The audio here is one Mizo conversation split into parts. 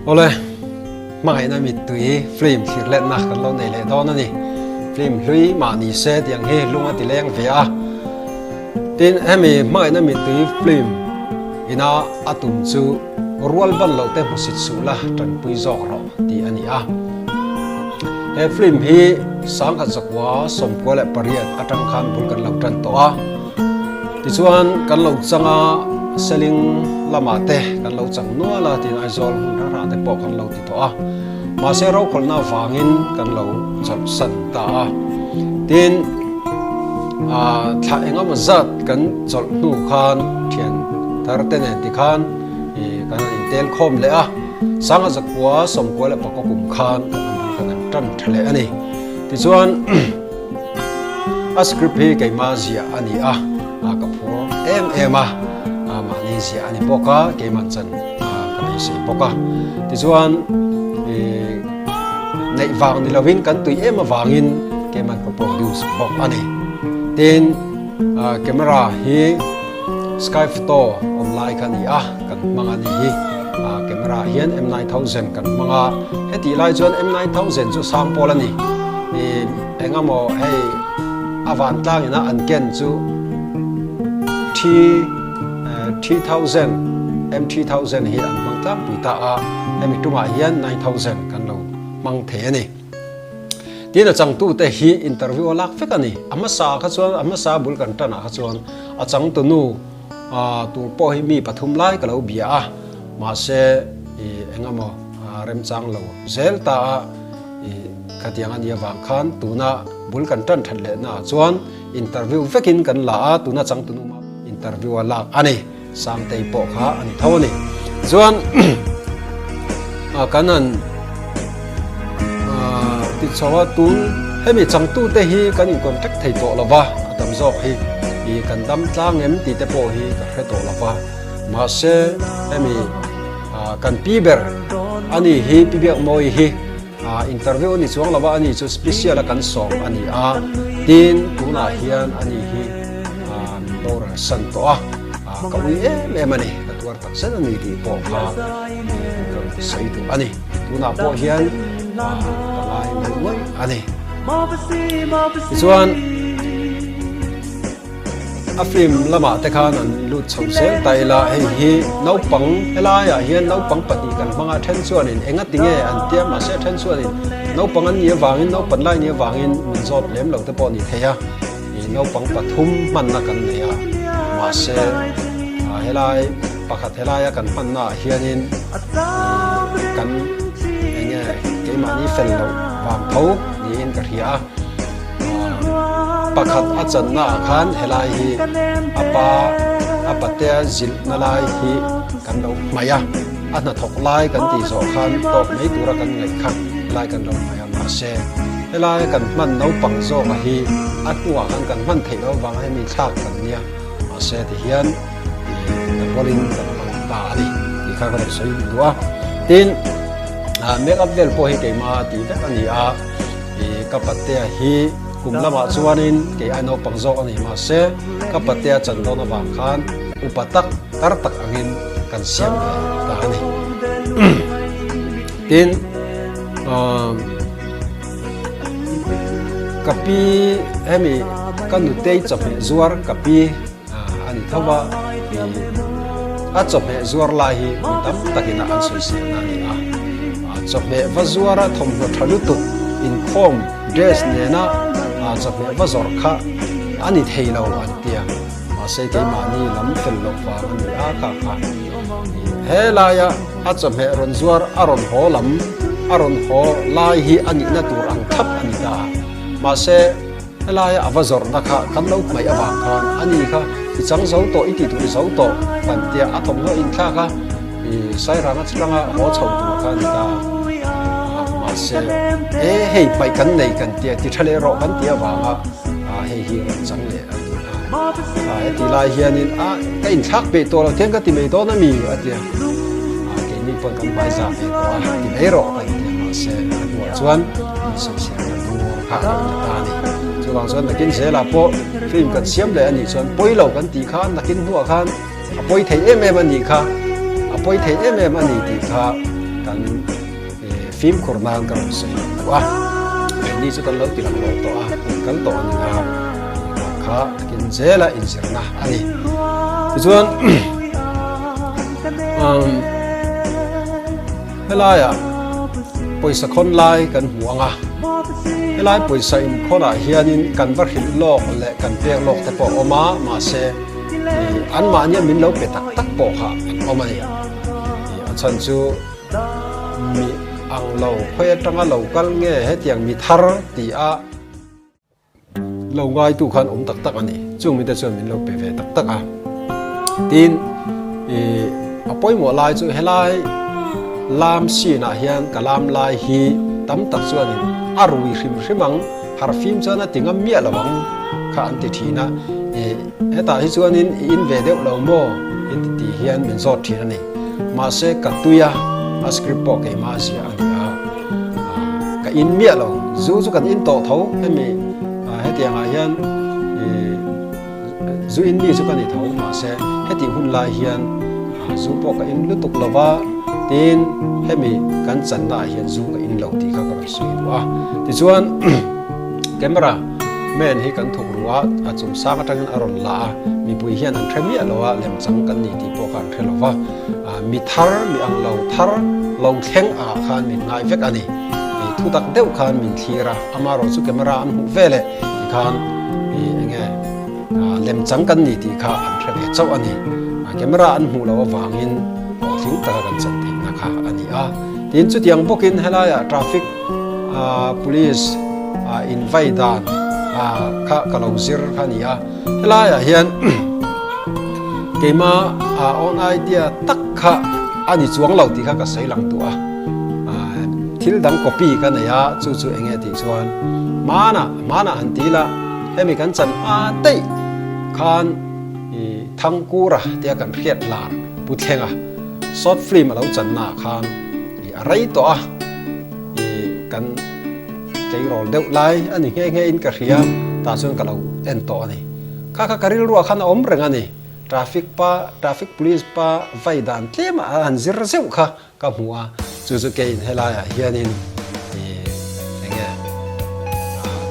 Awle, hmangaihna mittui film thlir letna kan lo nei leh dawn a ni. Film hlui mah ni se tiang hi lung a ti leng ve a. Tin, hemi hmangaihna mittui film ina a tum chu rual ban loh te hmusit suh la tanpui zawk rawh tih a ni a. He film hi 1998 atang khan bul kan lo tan tawh a. Tichuan kan lo chang a, Seling lamah te kan lo chang nual a tiin Aizawl hmun hrang hrangah te pawh kan lo ti tawh a. Mahse rokhawlhna avangin kan lo chawlhsan ta a. Tin, thla engemaw zat kan chawlh hnu khan thian thar te nen tikhan kan han intel khawm leh a. 1994 kum khan kan bul kan han tan tha leh a ni. Tichuan a script hi keimah ziah a ni a, ka phur em em a, mahni ziah a ni bawk a, keimah chan ka beisei bawk a. Tichuan neih vang ni lovin kan tui em avangin keimah ka produce bawk a ni. Tin, camera hi Sky Photo awm lai kha a ni a, kan hmang a ni hi. Camera hian M9000 kan hmang a, hetih lai chuan M9000 chu sang pawl a ni. Engemaw hei a vantlang ina an ken chu T 3000 M3000 hi an hmang tlangpui ta a, hemi tumah hian 9000 kan lo hmang thei a ni. Tin a changtute hi interview a lak vek a ni. A hmasa kha chuan a hmasa bul kan tanah kha chuan a changtunu tur pawh hi mi pathum lai ka lo bia a, mahse engemaw remchang lo zel ta a. Khatiang a nih avang khan tuna bul kan tan that lehna ah chuan interview vekin kan la a, tuna changtunu mah interview a lak a ni. Sangtei pawh kha a ni tho a ni. Chuan kan han ti chho a, tun hemi changtute hi kan in contact thei tawh lo va, a tam zawk hi kan dam tlang em tih te pawh hi ka hre tawh lo va, mahse hemi Kan pi ber a ni hi, Pi Biakmawi hi interview a ni chuang lo a, ani chu special a kan sawm a ni a, tin tunah hian ani hi min boral san tawh a, ka ui em em a ni, ka tuar tak zet a ni tih pawh kha ka rawn sawi duh a ni, tunah pawh hian ka ngai ngawih ngawih a ni. Tichuan. A film lamah te khan an lut chho zel ta ila, hei hi naupang helaiah hian naupang pahnih kan hmang a, then chuanin enga tinge an tia mahse then chuanin naupang an nih avangin naupan lai nih avangin min zawt lem lo te pawh a ni thei a, ih naupang pathum hmanna kan nei a, mahse helai pakhat helaia kan hmanna ah hianin ih kan enge keimahni fel loh vang tho niin ka hria a. Pakhat a channa ah khan helai hi a pa a patea zilhna lai hi kan lo hmaih a, a hnathawk lai kan tih zawh khan tawk mai tura kan ngaih kha helai kan lo hmaih a, mahse helai kan hman naupang zawka hi a hnuah khan kan hman theih loh avanga hemi thlak kan nia, mahse tihian double in kan hmang ta a ni tih kha ka rawn sawi duh a, tin make up vel pawh hi keimah tih vek a ni a. Ka patea hi kum lamah chuanin kei ai naupang zawk a ni mahse ka patea chan dawn avang khan upa tak tar tak angin kan siam ve ta a ni. Tin ka pi hemi ka nutei chawhmeh zuar ka pi a ni tho va a chawhmeh zuar lai hi mi tam takin a an sawiselna a ni a chawhmeh va zuara thawmhnaw tha lutuk inkhawm dress nena chawhmeh va zawrh kha a ni thei lo an tia mahse keimahni lam fel loh vang a ni a kha kha helaia a chawhmeh rawn zuar a rawn haw lam a rawn haw lai hi a nihna tur ang thlap a ni ta mahse Helaia a va zawrhna kha kan lo hmaih avang khan a ni kha i chang zo tawh, i tih tur i zo tawh kan tia a thawmhnaw inthlak a, i Sairanga chutanga haw chho tur kha a ni ta. Mahse, e hei hmaih kan nei kan tia ti tha leh rawh kan tih avanga hei hi rawn chang leh a ni a. Heti lai hianin a ka inthlak peih tawh lo thian ka ti mai dawn a mi a tia. Keini pawn kan hmaizah ve tawh a, ti mai rawh kan tia mahse a hnuah chuan min sawisel ta dur. Kha a lo ni ta a ni. Chuvang chuan nakin zelah pawh film kan siam leh a nih chuan pawi lo kan tih kha nakin hnuah khan a pawi thei em em a nih kha, a pawi thei em em a ni tih kha kan. kan fimkhur nan ka rawn sawi duh a, keini chu kan lo ti lang lo tawh a, hun kal tawh a ni a, kha kha takin zela inzirna a ni. Tichuan helaiah pawisa khawn lai kan hmu ang a, helai pawisa inkhawnah hianin kan va hrilh lawk leh kan pek lawk te pawh a awm a, mahse anmahnia min lo pe tak tak pawh kha an awm a ni. A chhan chu Mi ang lo khawi atanga lo kal nge hetiang mi thar ti a lo ngaitu khan awm tak tak a ni. Chung mite chuan min lo pe ve tak tak a. Tin, i a pawimawh lai chu helai lam scene ah hian ka lam lai hi tam tak chuanin a rui hrim hrim ang, harhfim chuan a ti ngam miah lo ang kha an ti thin a. I hetah hi chuanin i in ve deuh lo maw i ti ti hian min zawt thin a ni. Mahse ka tui a, a script pawh keimah a ziah a ni a, ka in miah lo, zu chu kan in tawh tho hemi hetiang ah hian zu in mi chu ka ni tho, mahse hetih hun lai hian zu pawh ka in lutuk lo va, tin hemi kan channa ah hian zu ka in lo tih kha ka rawn sawi duh a, tichuan camera man hi kan thawk ru a, a chung sang atangin a rawn la a, mipui hian an hre miah lo a, lemchang kan ni tih pawh kha an hre lo va, mi thar, mi ang lo thar lo thleng ah khan min ngai vek a ni. Thu tak deuh khan min thlir a, amaherawh chu camera an hmuh ve leh tikhan eng nge lemchang kan ni tih kha an hre ve chauh a ni. Camera an hmuh loh avangin hlawhtling taka kan chan theihna kha a ni a. Tin, chutiang bawkin helaiah traffic police invai dan kha ka lo zir kha a ni a. Helaiah hian keima own idea tak kha a ni chuang lo tih kha ka sawi lang duh a. Thil dang copy ka nei a, chu chu eng nge tih chuan hmanah hmanah han ti ila hemi kan chan hma daih khan i Thangkura tia kan hriat lar Pu Thlenga short film a lo channaah khan i a rei tawh a, i kan Tleirawl deuh lai a ni nghe nghe in ka hria, tah chuan ka lo en tawh a ni. Kha kha ka rilruah khan a awm reng a ni. Traffic pa, traffic police pa vai dan tlem a han zir zeuh kha ka hmu a, chu chu keiin helaiah hianin ih eng nge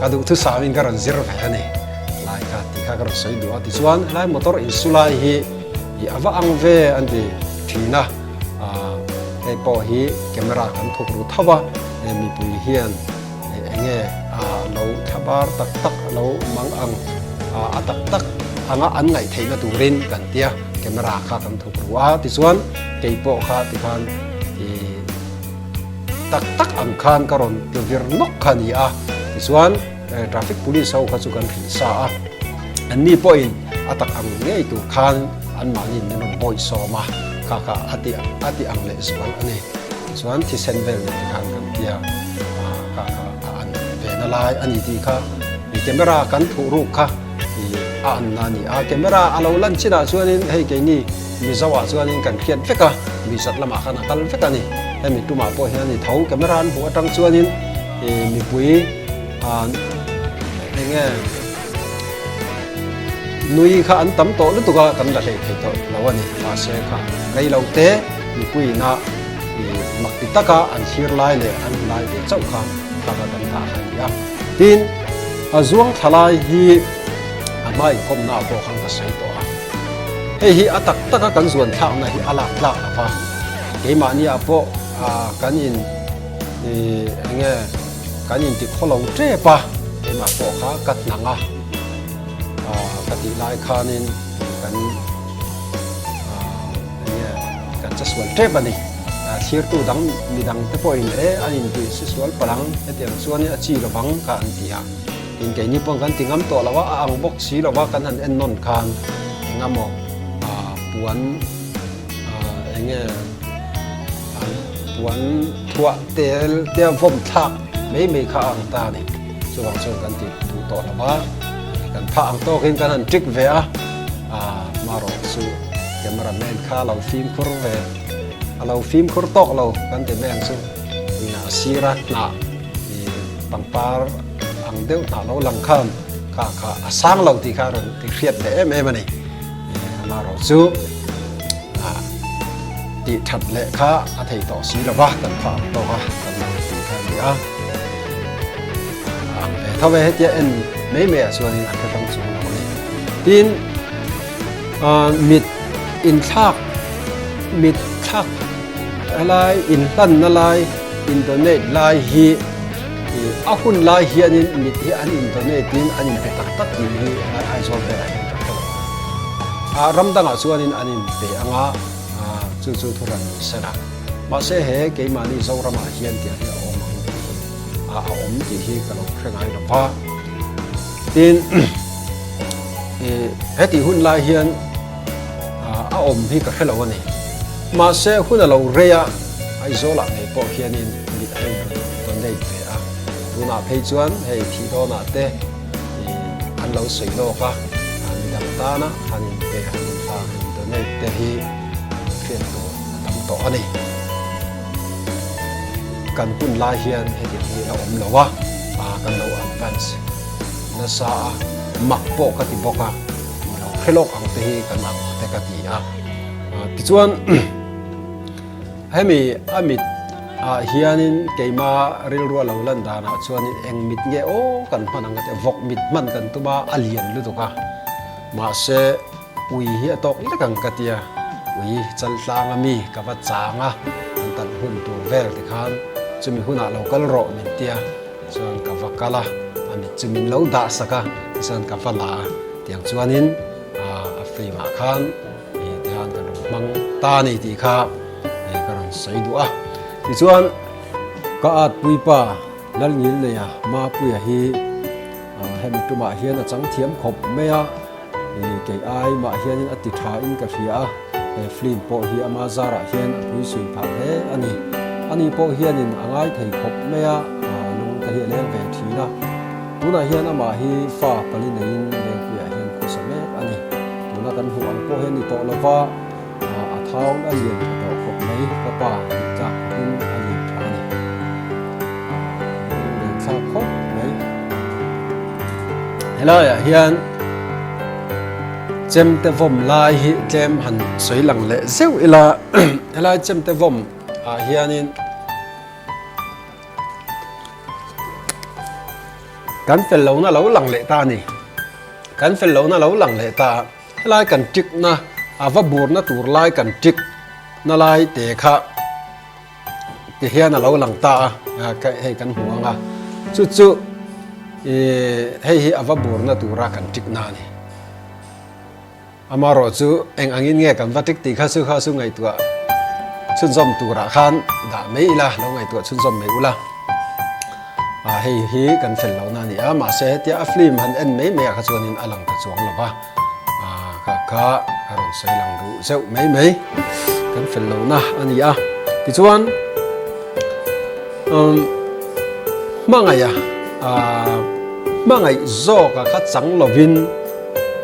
ka duhthusam in ka rawn zir ve a ni. Lai kha tih kha ka rawn sawi duh a, tichuan helai motor insu lai hi ih a va ang ve an ti thin a. Hei pawh hi camera kan thuk ru tho a, mipui hian eng nge lo thlabar tak tak lo mang ang a tak tak anga an ngaih theihna turin kan tia camera kha kan thuk ru a, tichuan kei pawh kha tikhan ih tak tak ang khan ka rawn tlu vir nawk kha a ni a, tichuan traffic police ho kha chu kan hrilh sa a, anni pawhin a tak ang ngei tur khan anmahni min rawn bawihsawm a, kha kha a ti a ti ang leh zual a ni. Chuan thisen vel nen te khan kan tia kha kha a an ve na lai a ni tih kha i camera kan thuh ruk kha i a an na a ni a, camera a lo lan chinah chuanin hei keini Mizo ah chuanin kan hriat vek a, Mizat lamah khan a kal vek a ni. Hemi tumah pawh hian i tho camera an hmuh atang chuanin i mipui eng nge nui kha an tam tawh lutuk a kan la hlei thei tawh lo a ni. Mahse kha rei lo te mipuiina i mak ti taka an thlir lai leh an hmu lai ve chauh kha kha kha kan dah kha a ni a. Tin, a zuang thla lai hi a hma inkawmna ah pawh khan ka sawi tawh a. Hei hi a tak taka kan zuan thlakna hi a lak tlak lo va, keimahniah pawh kan in eng nge kan inti khaw lo tep a, keimah pawh kha ka hnang a, ka tih lai khanin kan eng nge kan che sual tep a ni. Thlirtu dang midang te pawhin e an inti si sual palh ang hetiang chuanin a chi lovang kha an ti a. Tin keini pawh kan ti ngam tawh lo a, a ang bawk si lo va kan han en nawn khan eng emaw puan eng nge puan thuah tel te a vawm thlak mai mai kha a ang ta a ni. Chuvang chuan kan ti duh tawh lo va, kan phah ang tawkin kan han trick ve a, marawh chu camera man kha a lo fimkhur ve, a lo fimkhur tawk lo kan ti mai ang chu, a sira hnah pangpar ang deuh hnah lo lang khan kha kha a sang lo tih kha a rawn ti hriat leh em em a ni. Amaherawh chu. Tih that leh kha a thei tawh si lo va, kan phah ang tawk a, kan lo tih kha a ni a. A ang ve tho e, hetia en mai mai ah chuanin a hre hrang chung lo a ni. Tin, mit inthlak, mit thlak lai, inhlanna lai, in donate lai hi a hun lai hianin mit hi an in donate in an inpe tak tak tih hi helai Aizawl velah hian ka hre lo a. Ram dangah chuanin an inpe ang a. Chu chu thu ran ni sela. Mahse he keimahni Zoramah hian tiang hi a awm ang tih hi a awm tih hi ka lo hre ngai lo va. Tin, hetih hun lai hian a awm hi ka hre lo a ni. Mahse hun a lo rei a, Aizawlah ngei pawh hianin mit a in rawn donate ve a. Tunah phei chuan hei thih dawnah te an lo sawi lawk a, midang tana han inpe, han inhlan, han in-donate te hi hriat tur a tam tawh a ni. Kan hun lai hian hetiang hi a awm lo a, kan lo advance nasa a, mak pawh ka ti bawk a, lo hre lawk ang te hi kan ang te ka ti a. Tichuan. Hemi a mit ah hianin keima rilru a lo lan danah chuanin eng mit nge aw kan hman ang ka ti a, vawk mit hman kan tum a, a lian lutuk a, mahse ui hi a tawk lek ang ka ti a, ui chal tlang a mi ka va chang a, an talh hun tur vel tikhan chumi hunah lo kal rawh min ti a, chuan ka va kal a, a mit chu min lo dah sak a, tichuan ka va la a, tiang chuanin a film ah khan. Tihian kan rawn hmang ta a ni tih kha ka rawn sawi duh a. Tichuan ka at puipa Lalngilneia Mapuia hi hemi tumah hian a chang thiam khawp mai a, kei ai mah hianin a ti tha in ka hria a, he film pawh hi ama zarah hian a pui sui phah hle a ni. Ani pawh hianin a ngai thei khawp mai a, lung te hi a leng ve thin a. Tunah hian amah hi fa pali neiin Lengpuiah hian khusa mek a ni. Tuna kan hmuh ang pawh hian ni tawh lova, a thaun a lian tha tawh khawp mai, ka pa tih tlak khawpin a lian tha a ni. A lian thlak khawp mai. Helaiah hian chemte vawm lai hi tlem han sawi lang leh zeuh ila, helai chemte vawm ah hianin, Kan fel lohna lo lang leh ta a ni. Kan fel lohna lo lang leh ta a, helai kan tik na, a va burna tur lai kan tik na lai te kha ti hian a lo lang ta a, hei kan hmu ang a, chu chu hei hi a va burna tura kan tik na a ni. Amaherawh chu eng angin nge kan va tik tih kha chu kha chu ngaihtuah chhunzawm turah khan dah mai ila, lo ngaihtuah chhunzawm mai ula. Ah hei hi kan fel lohna a ni a, mahse hetia a film han en mai mai ah kha chuanin a lang ta chuang lo va, ah kha kha a rawn sawi lang duh zeuh mai mai kan fel lohna a ni a. Tichuan umm hmangaih a ah hmangaih zawka kha chang lovin,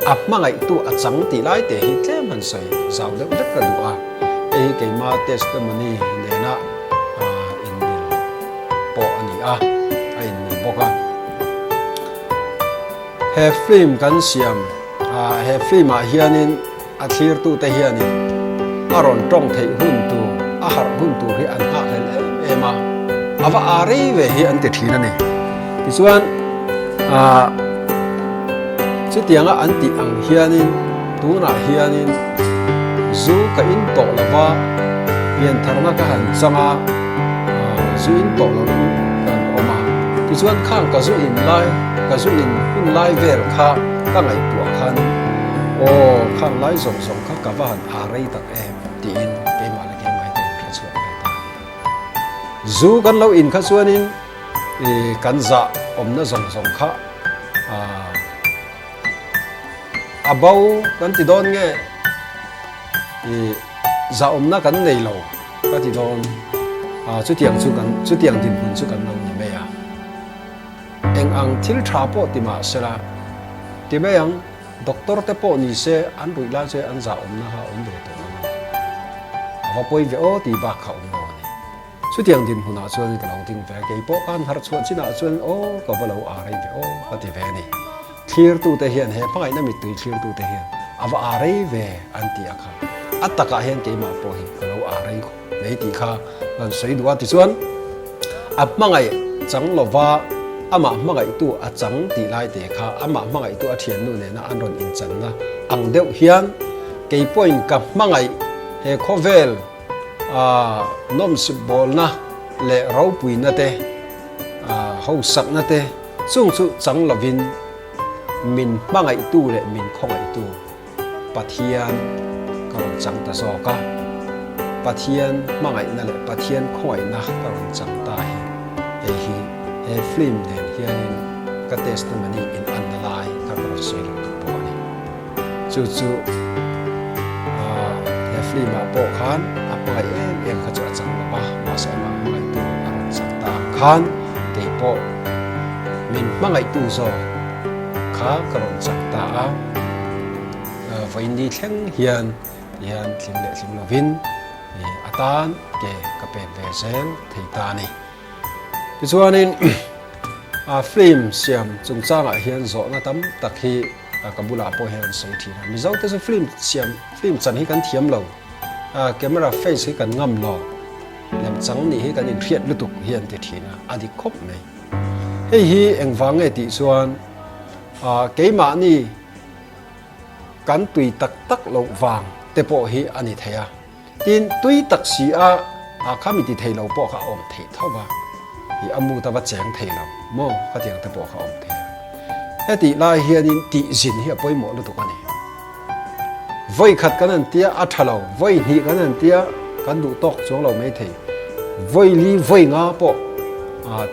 A hmangaihtu a chang tih lai te hi tlem han sawi zau deuh hlek ka duh a, hei hi keima testimony nena inmil pawh a ni a, a inmil bawk a. He film kan siam, he film ah hianin a thlirtute hianin a rawn tawng theih hun tur, a harh hun tur hi an nghakhlel em em a, a va aa rei ve hi an ti thin a ni. Tichuan, aah chutianga an tih ang hianin tunah hianin zu ka in tawh lo va, piantharna ka han chang a, aah zu in tawh lovin ka han awm a. Tichuan khang ka zu in lai, ka zu in hun lai vel kha ka ngaihtuah khan, Aw, khang lai zawng zawng kha ka va han aa rei tak em tiin keimah leh keimah hi ka inhre chhuak ve ta. Zu kan lo in kha chuanin kan zah awmna zawng zawng kha a bo kan ti dawn nge zah awmna kan nei lo ka ti dawn chutiang chu kan chutiang dinhmun chu kan lo ni mai a. Eng ang thil tha pawh ti mah sela ti mai ang. Doctor te pawh ni se an ruih lai chu an zah awmna kha a awm ve tawh lo a ni. A va pawi ve aw tih bak kha a awm lo a ni. Chutiang dinhmunah chuan ka lo ding ve a, kei pawh ka han harh chhuah chinah chuan aw ka va lo aa rei ve aw ka ti ve a ni. Thlirtute hian he hmangaihna mittui thlirtute hian a va aa rei ve an ti a kha. A takah hian keimah pawh hi ka lo a rei khawp mai tih kha kan sawi duh a. Tichuan a hmangaih chang lova amah hmangaihtu a chang tih lai te kha amah hmangaihtu a thiannu nena an rawn inchanna ang deuh hian kei pawhin ka hmangaih he khawvel nawmsip bawlna leh ropuina te hausakna te chung chu chang lovin min hmangaihtu leh min khawngaihtu Pathian ka rawn chang ta zawk a, Pathian hmangaihna leh Pathian khawngaihna ka rawn chang ta hi hei hi he film nen hianin ka testimony in anna lai ka rawn sawi lang duh bawk a ni. Chu chu he film ah pawh khan a hmangaih em em kha chu a chang lo va, mahse amah hmangaihtu a rawn chang ta ang khan kei pawh min hmangaihtu zawk kha ka rawn chak ta a, vawiin thleng hian tihian tling leh tling lovin a tan ke ka pek ve zel thei ta a ni. Tichuanin a film siam chungchangah hian zawhna tam tak hi ka bulah pawh hian an sawi thin a, Mizo te chu film siam film chan hi kan thiam lo, camera face hi kan ngam lo, lemchang nih hi kan inhriat lutuk hi an ti thin a, a dik khawp mai. Hei hi engvang nge tih chuan keimahni kan tui tak tak loh vang te pawh hi a ni thei a. Tin, tui tak si a kha mi ti thei lo pawh kha a awm theih tho va, i a mut a va cheng thei lo maw khatiang te pawh kha a awm thei a. Hetih lai hianin tih zin hi a pawimawh lutuk a ni. Vawi khat kan han tia a tha lo, vawi hnih kan han tia kan duh tawk chuang lo mai thei. Vawi li vawi nga pawh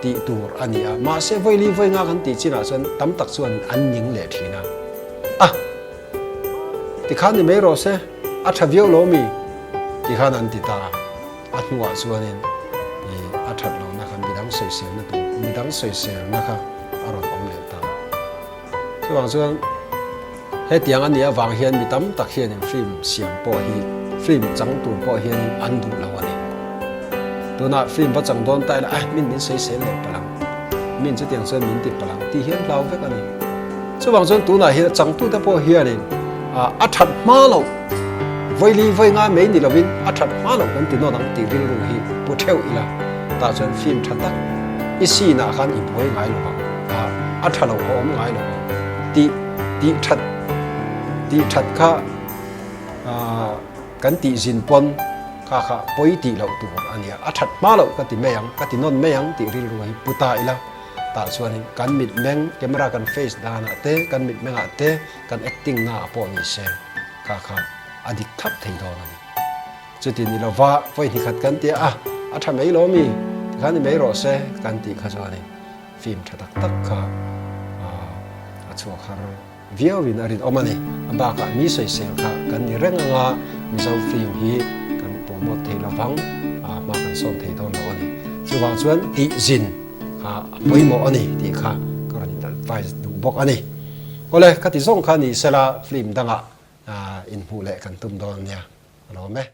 tih tur a ni a, mahse vawi li vawi nga kan tih chinah chuan tam tak chuan an ning leh thin a. A! Tikhan ni mai rawh se, a tha viau lo mi? Tikhan an ti ta a, a hnuah chuanin a that lohna kha midang sawiselna tur, midang sawiselna kha a rawn awm leh ta a. Chuvang chuan hetiang a nih avang hian mi tam tak hianin film siam pawh hi film chang tur pawh hianin an duh lo a ni. Tunah film va chang dawn ta ila eh min min sawisel leh palh ang, min chutiang chuan min ti palh ang tih hi an hlau vek a ni. Chuvang chuan tunah hian changtute pawh hianin a that hma loh vawili vawi ngai mai ni lovin a that hma loh kan ti nawn ang tih rilru hi pu theuh ila tah chuan film tha tak i scene ah khan i buai ngai lo ang. A tha lo a awm ngai lo ang tih tih that tih that kha kan tih zin pawn kha kha pawi tih loh tur a nia a that hma loh ka ti mai ang ka ti nawn mai ang tih rilru hi pu ta ila tah chuanin kan mitmeng camera kan face danah te kan mitmengah te kan acting naah pawh ni se kha kha a dik thlap thei dawn a ni. Chuti ni lova vawi hnih khat kan tia a a tha mai lo mi tikhan ni mai rawh se kan tih kha chuanin Film tha tak tak kha a chhuak har viauin a rinawm a ni. A bakah mi sawisel kha kan ni reng anga Mizo film hi kan promote thei lovang, hma kan sawn thei dawn lo a ni. Chuvang chuan tih zin kha a pawimawh a ni tih kha ka rawn in advice duh bawk a ni. Awle, khati zawng kha ni sela film dangah inhmuh leh kan tum dawn nia. Ka lawm e.